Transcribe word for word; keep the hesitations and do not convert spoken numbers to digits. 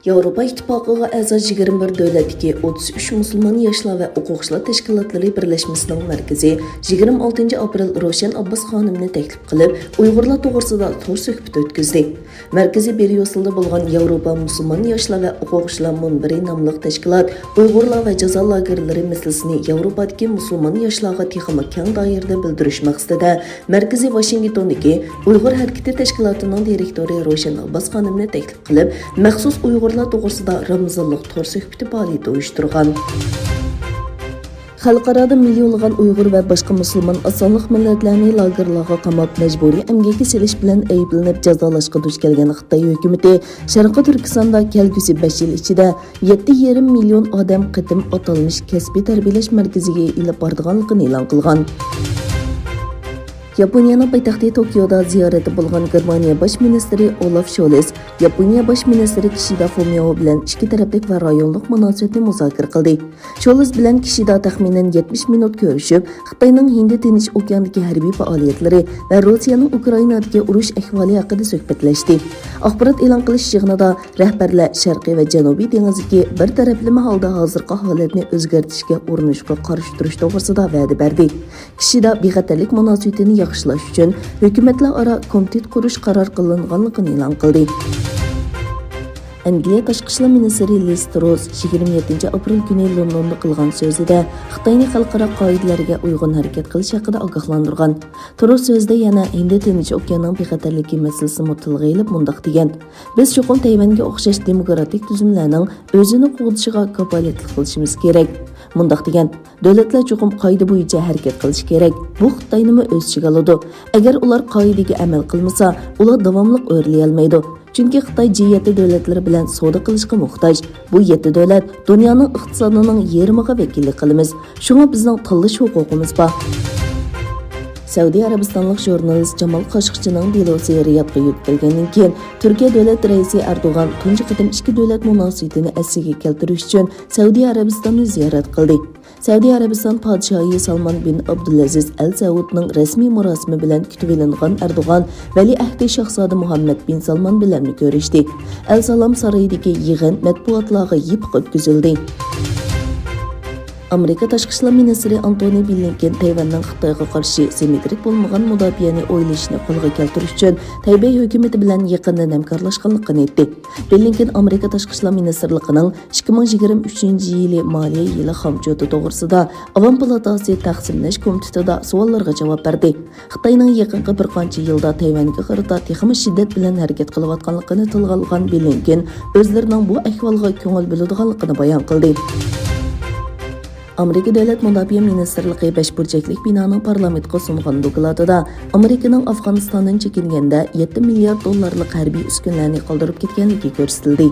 ياۋروپا ئىتتىپاقىغا ئەزا يىگىرمە بىر دۆلەتتىكى ئوتتۇز ئۈچ مۇسۇلمان ياشلار ۋە ئوقۇغۇچىلار تەشكىلاتلىرى بىرلەشمىسىنىڭ مەركىزى يىگىرمە ئالتىنچى ئاپرېل روشەن ئابباس خانىمنى تەكلىپ قىلىپ، ئۇيغۇرلار توغرىسىدا تور سۆھبىتى ئۆتكۈزدى. مەركىزى بريۇسسېلدا بولغان ياۋروپا مۇسۇلمان ياشلار ۋە ئوقۇغۇچىلار مۇنبىرى ناملىق تەشكىلات ئۇيغۇرلار ۋە جازا لاگېرلىرى مەسىلىسىنى ياۋروپادىكى مۇسۇلمان ياشلارغا تېخىمۇ كەڭ دائىرىدە بىلدۈرۈش مەقسىتىدە، مەركىزى ۋاشىنگتوندىكى ئۇيغۇر ھەرىكىتى تەشكىلاتىنىڭ دىرېكتورى روشەن ئابباس خانىمنى تەكلىپ قىلىپ، مەخسۇس ئۇيغۇرلار توغرىسىدا رامىزانلىق تور سۆھبىتى پائالىيىتى ئۇيۇشتۇرغان. خەلقئارادا مىليونلىغان ئۇيغۇر ۋە باشقا مۇسۇلمان ئاز سانلىق مىللەتلەرنى لاگېرلارغا قاماپ، مەجبۇرىي ئەمگەككە سېلىش بىلەن ئەيىبلىنىپ جازالاشقا دۇچ كەلگەن خىتاي ھۆكۈمىتى شەرقىي تۈركىستاندا كەلگۈسى بەش يىل ئىچىدە يەتتە يېرىم مىليون ئادەم قېتىم ئاتالمىش كەسپىي تەربىيەلەش مەركىزىگە ئېلىپ بارىدىغانلىقىنى ئېلان قىلغان. ياپونىيەنىڭ پايتەختى توكيودا زىيارەتتە بولغان گېرمانىيە باش مىنىستىرى ئولاف شولز ياپونىيە باش مىنىستىرى كىشىدا فۇمىئو بىلەن ئىككى تەرەپلىك ۋە رايونلۇق مۇناسىۋەتنى مۇزاكىرە قىلدى. شولز بىلەن كىشىدا تەخمىنەن يەتمىش مىنۇت كۆرۈشۈپ، خىتاينىڭ ھىندى تىنچ ئوكياندىكى ھەربىي پائالىيەتلىرى ۋە روسىيەنىڭ ئۇكرائىنادىكى ئۇرۇش ئەھۋالى ھەققىدە سۆھبەتلەشتى. ئاخبارات ئېلان قىلىش يىغىنىدا رەھبەرلەر شەرقىي ۋە جەنۇبىي دېڭىزدىكى بىر تەرەپلىمە ھالدا ھازىرقى ھالەتنى ئۆزگەرتىشكە ئۇرۇنۇشقا قارشى تۇرۇش توغرىسىدا ۋەدە بەردى. كىشىدا بىخەتەرلىك مۇناسىۋىتىنى ياخشىلاش ئۈچۈن ھۆكۈمەتلەر ئارا كومىتېت قۇرۇش قارار قىلىنغانلىقىنى ئېلان قىلدى. ئەنگلىيە تاشقى ئىشلار مىنىستىرى لىز تروس يىگىرمە يەتتىنچى ئاپرېل كۈنى لوندوندا قىلغان سۆزىدە خىتاينى خەلقئارا قائىدىلەرگە ئۇيغۇن ھەرىكەت قىلىش ھەققىدە ئاگاھلاندۇرغان. تروس سۆزىدە يەنە ھىندى تىنچ ئوكياننىڭ بىخەتەرلىكى مەسىلىسىمۇ تىلغا ئېلىپ مۇنداق دېگەن: بىز چوقۇم تەيۋەنگە ئوخشاش دېموكراتىك تۈزۈملەرنىڭ ئۆزىنى قوغدىشىغا كاپالەتلىك قىلىشىمىز كېرەك. مۇنداق دېگەن: دۆلەتلەر چوقۇم قائىدە بويىچە ھەرىكەت قىلىشى كېرەك. بۇ خىتاينىمۇ ئۆز ئىچىگە ئالىدۇ. ئەگەر ئۇلار قائىدىگە ئەمەل قىلمىسا، ئۇلار داۋاملىق ئۆرلىيەلمەيدۇ. چۈنكى خىتاي جى يەتتە دۆلەتلىرى بىلەن سودا قىلىشقا موھتاج. بۇ يەتتە دۆلەت دۇنيانىڭ ئىقتىسادىنىڭ يېرىمىغا ۋەكىللىك قىلىمىز. شۇڭا بىزنىڭ تاللاش ھوقۇقىمىز بار. سەئۇدى ئەرەبىستانلىق ژۇرنالىست جامال قاشقىچىنىڭ دېلوسى رىيادقا يۆتكەلگەندىن كېيىن، تۈركىيە دۆلەت رەئىسى ئەردوغان تۇنجى قېتىم ئىككى دۆلەت مۇناسىۋىتىنى ئەسلىگە كەلتۈرۈش ئۈچۈن سەئۇدى ئەرەبىستاننى زىيارەت قىلدى. سەئۇدى ئەرەبىستان پادىشاھى سالمان بىن ئابدۇلئەزىز ئەل سەئۇدنىڭ رەسمىي مۇراسىمى بىلەن كۈتۈۋېلىنغان ئەردوغان ۋەلىئەھدى شاھزادە مۇھەممەد بىن سالمان بىلەنمۇ كۆرۈشتى. ئەل سالام سارىيىدىكى يىغىن مەتبۇئاتلارغا يېپىق ئۆتكۈزۈلدى. ئامېرىكا تاشقى ئىشلار مىنىستىرى ئانتونى بلىنكېن تەيۋەننىڭ خىتايغا قارشى سىممېترىك بولمىغان مۇداپىئەنى ئويلىشىشنى قولغا كەلتۈرۈش ئۈچۈن تەيبېي ھۆكۈمىتى بىلەن يېقىندىن ھەمكارلاشقانلىقىنى ئېيتتى. بلىنكېن ئامېرىكا تاشقى ئىشلار مىنىستىرلىقىنىڭ ئىككى مىڭ يىگىرمە ئۈچىنچى يىلى مالىيە يىلى خامچوتى توغرىسىدا ئاۋام پالاتاسى تەقسىملەش كومىتېتىدا سوئاللارغا جاۋاب بەردى. خىتاينىڭ يېقىنقى بىر قانچە يىلدا تەيۋەنگە قارىتا تېخىمۇ شىددەت بىلەن ھەرىكەت قىلىۋاتقانلىقىنى تىلغا ئالغان بلىنكېن، ئۆزلىرىنىڭ بۇ ئەھۋالغا كۆڭۈل بۆلىدىغانلىقىنى بايان قىلدى. ئامېرىكا دۆلەت مۇداپىئە مىنىستىرلىقى بەش بۇرجەكلىك بىنانىڭ پارلامېنتقا سۇنغان دوكلاتىدا ئامېرىكىنىڭ ئافغانىستاندىن چېكىنگەندە يەتتە مىليارد دوللارلىق ھەربىي ئۈسكۈنىلەرنى قالدۇرۇپ كەتكەنلىكى كۆرسىتىلدى.